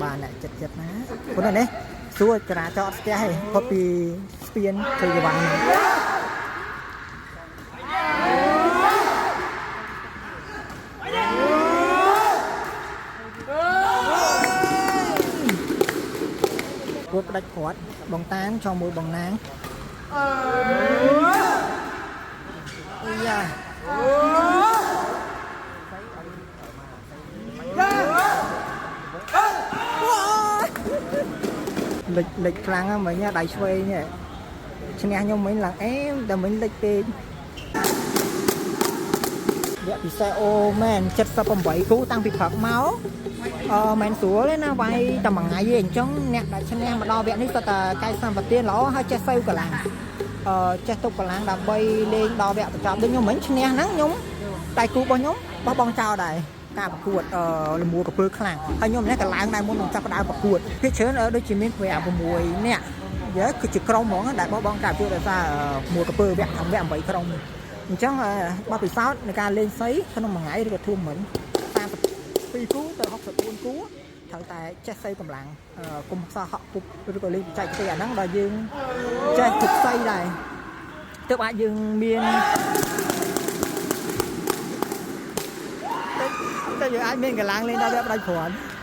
បានអ្នកចិត្តចិត្តណាព្រោះនេះសួរចរាចរណ៍អត់ស្ទះទេផុតពីស្ពានជ័យវ័ន ពួតផ្ដាច់ព្រាត់បងតានចមួយបងណាងអីយ៉ាលិចលិចខ្លាំងហ្នឹងមិញដៃឆ្វេងហ៎ឈ្នះខ្ញុំមិញឡើងអេមតែមិញលិចពេកវគ្គពិសេសអូមែន78គូតាំងពីព្រឹកមកអឺមែនស្រួលទេណាវាយតែមួយថ្ងៃទេអញ្ចឹងអ្នកដែលឈ្នះមកដល់វគ្គនេះសុទ្ធតែកាយសម្បទានល្អហើយចេះសេវកម្លាំងអឺចេះទុកកម្លាំងដើម្បីលេងដល់វគ្គបញ្ចប់ដូចខ្ញុំមិញឈ្នះហ្នឹងខ្ញុំដៃគូរបស់ខ្ញុំបោះបង់ចោលដែរការប្រកួតអឺលមួកពើខ្លាំងហើយខ្ញុំនេះក៏ឡើងដែរមុននឹងចាប់ផ្ដើមប្រកួតភាគច្រើនដូចជាមាន5 6នាក់យើគឺជាក្រុមហ្មងដែលបោះបង់ការប្រកួតដោយសារមួកពើវគ្គវគ្គ8ក្រុមអញ្ចឹងបទពិសោធន៍នៃការលេងសីក្នុងមួយថ្ងៃឬក៏ធួមិញ32គូទៅ64គូត្រូវតែចេះសីកម្លាំងគុំសោះហក់ពុបឬក៏លេងបច្ចេកទេសអាហ្នឹងដល់យើងចេះទុកសីដែរទើបអាចយើងមានទៅយើងអាចមានកម្លាំងលេងដល់វគ្គផ្ដាច់ព្រាត់។